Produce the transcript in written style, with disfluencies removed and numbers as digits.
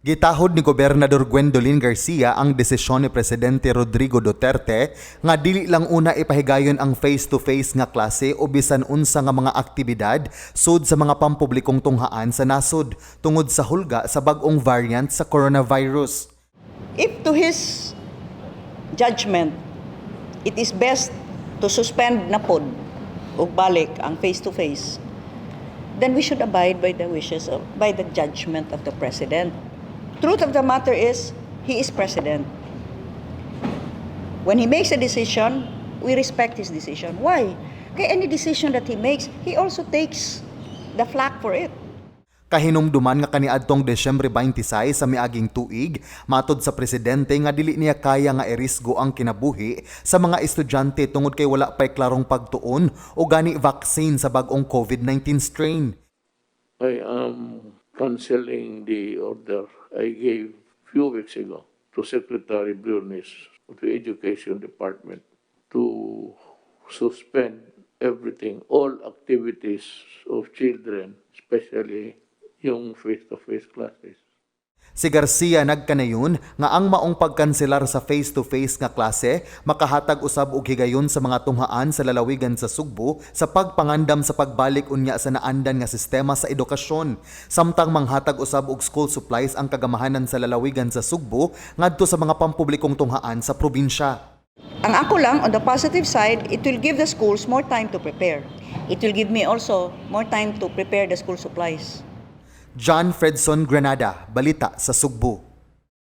Gitahod ni Gobernador Gwendolyn Garcia ang desisyon ni Presidente Rodrigo Duterte nga dili lang una ipahigayon ang face-to-face nga klase o bisan unsa nga mga aktibidad sud sa mga pampublikong tunghaan sa nasod tungod sa hulga sa bag-ong variant sa coronavirus. If to his judgment, it is best to suspend na pod ug balik ang face-to-face, then we should abide by the wishes of, by the judgment of the president. Truth of the matter is, he is president. When he makes a decision, we respect his decision. Why? Kay any decision that he makes, he also takes the flak for it. Kahinumduman nga kaniadtong Desyembre 26 sa miaging tuig, matod sa presidente nga dili niya kaya nga irisgo ang kinabuhi sa mga estudyante tungod kay wala pay klarong pagtuon o gani vaccine sa bag-ong COVID-19 strain. I am canceling the order I gave few weeks ago to Secretary Briones of the Education Department to suspend everything, all activities of children, especially yung face-to-face classes. Si Garcia nagkanayon nga ang maong pagkanselar sa face-to-face nga klase makahatag usab og higayon sa mga tunghaan sa lalawigan sa Sugbo sa pagpangandam sa pagbalik unya sa naandan nga sistema sa edukasyon. Samtang manghatag usab og school supplies ang kagamahanan sa lalawigan sa Sugbo ngadto sa mga pampublikong tunghaan sa probinsya. Ang ako lang, on the positive side, it will give the schools more time to prepare. It will give me also more time to prepare the school supplies. John Fredson Granada, Balita sa Sugbo.